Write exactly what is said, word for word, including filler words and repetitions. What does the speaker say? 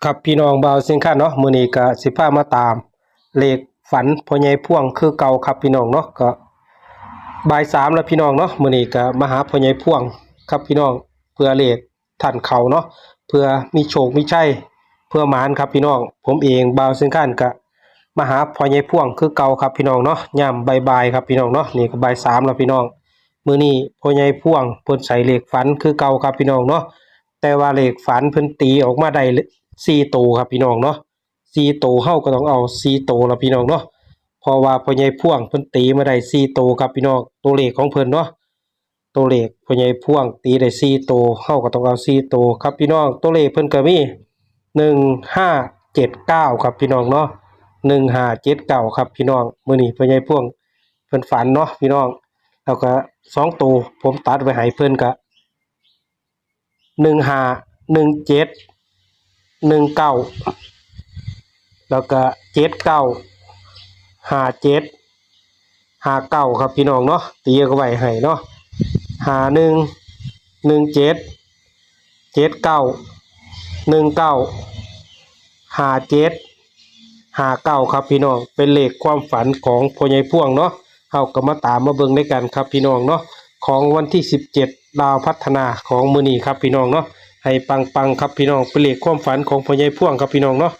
ครับพี่น้อง บ่าวเชียงคานเนาะ มื้อนี้ก็สิพามาตามเลขฝันพ่อใหญ่พ่วงคือเก่าครับพี่น้องเนาะ ก็บ่ายสามแล้วพี่น้องเนาะ มื้อนี้ก็มาหาพ่อใหญ่พ่วงครับพี่น้อง เพื่อเลขท่านเขาเนาะ เพื่อมีโชคมีชัย เพื่อหมานครับพี่น้อง ผมเองบ่าวเชียงคานก็มาหาพ่อใหญ่พ่วงคือเก่าครับพี่น้องเนาะ ยามบ่ายๆครับพี่น้องเนาะ นี่ก็บ่ายสามแล้วพี่น้อง มื้อนี้พ่อใหญ่พ่วงเพิ่นใส่เลขฝันคือเก่าครับพี่น้องเนาะ แต่ว่าเลขฝันเพิ่นตีออกมาได้สี่โตครับพี่น้องเนาะ สี่โต เฮาก็ต้องเอาสี่โตล่ะพี่น้องเนาะ เพราะว่าพ่อใหญ่พ่วงเพิ่นตีมาได้สี่โตครับพี่น้อง ตัวเลขของเพิ่นเนาะ ตัวเลขพ่อใหญ่พ่วงตีได้สี่โต เฮาก็ต้องเอาสี่โตครับพี่น้อง ตัวเลขเพิ่นก็มี หนึ่งห้าเจ็ดเก้าครับพี่น้องเนาะ หนึ่งห้าเจ็ดเก้าครับพี่น้อง มื้อนี้พ่อใหญ่พ่วงเพิ่นฝันเนาะพี่น้อง แล้วก็สองโตผมตัดไว้ให้เพิ่นก็ หนึ่งห้า หนึ่งเจ็ด หนึ่งเก้า แล้วก็ เจ็ดเก้า ห้าเจ็ด ห้าเก้าครับพี่น้องเนาะ ตีเอาไว้ให้เนาะ ห้าหนึ่ง หนึ่งเจ็ด เจ็ดเก้า หนึ่งเก้า ห้าเจ็ด ห้าเก้าครับพี่น้อง เป็นเลขความฝันของพ่อใหญ่พ่วงเนาะ เฮาก็มาตามมาเบิ่งด้วยกันครับพี่น้องเนาะ ของวันที่สิบเจ็ด ลาวพัฒนาของมื้อนี้ครับพี่น้องเนาะ ให้ปังๆครับพี่น้อง เป็นเลขความฝันของพ่อใหญ่พ่วงครับพี่น้องเนาะ